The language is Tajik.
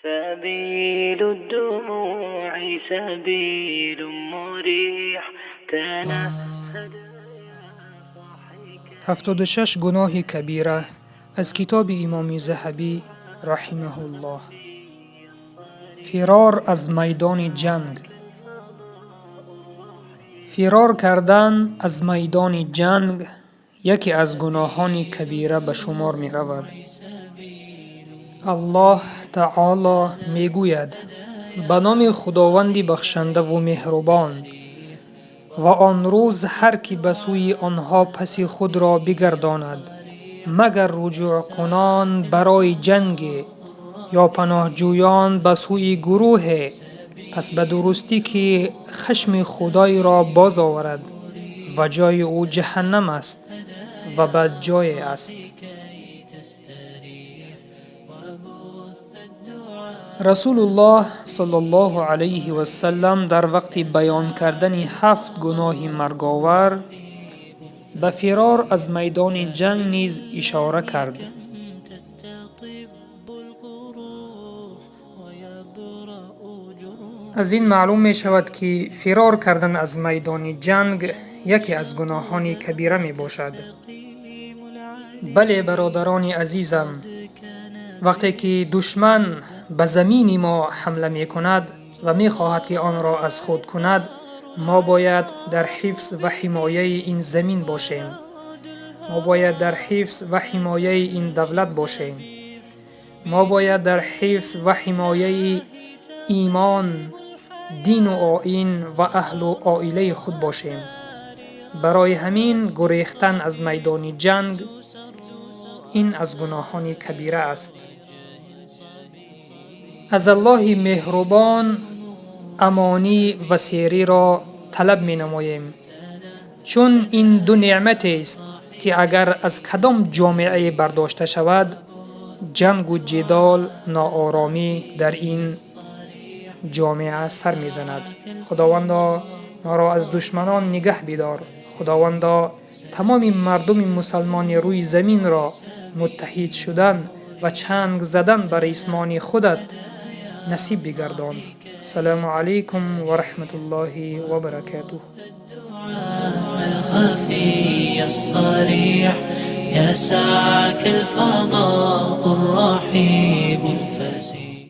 سبيل الدموع سبيل مريح تنهد. 76 гуноҳи кабира аз китоби Имоми Заҳабӣ раҳимаҳуллоҳ. Фирор аз майдони ҷанг. Фирор кардан аз майдони ҷанг яке аз гуноҳони кабира ба шумор меравад. Аллоҳ таоло мегӯяд: ба номи Худованди бахшандаву меҳрубон. Ва он рӯз ҳар кӣ ба сӯи онҳо паси худро бигардонад, магар руҷӯъкунон барои ҷанге ё паноҳҷӯён ба сӯи гурӯҳе, пас ба дурустӣ ки хашми Худойро боз оварад ва ҷои ӯ ҷаҳаннам аст ва бад ҷое аст. Расулуллоҳ саллаллоҳу алайҳи васаллам дар вақти баён кардани 7 гуноҳи марговар ба фирор аз майдони ҷанг низ ишора кард. Аз ин маълум мешавад, ки фирор кардан аз майдони ҷанг яке аз гуноҳони кабира мебошад. Бале, бародарони азизам, вақте ки душман ба замини мо ҳамла мекунад ва мехоҳад, ки онро аз худ кунад, мо бояд дар ҳифз ва ҳимояи ин замин бошем. Мо бояд дар ҳифз ва ҳимояи ин давлат бошем. Мо бояд дар ҳифз ва ҳимояи имон, дину оин ва аҳлу оилаи худ бошем. Барои ҳамин гурехтан аз майдони ҷанг ин аз гуноҳони кабира аст. Аз Аллоҳи меҳрубон амонӣ ва сериро талаб менамоем, чун ин ду неъматест, ки агар аз кадом ҷомеае бардошта шавад, ҷангу ҷидол, нооромӣ дар ин ҷомеа сар мезанад. Худовандо, моро аз душманон нигаҳ бидор. Худовандо, тамоми мардуми мусалмони рӯи заминро муттаҳид шудан ва чанг задан ба рисмони худат насиб бигардон. Ассалому алайкум ва раҳматуллоҳи ва баракатуҳ. الخفي الصريح يسعك الفضاء الرحيب الفسيح.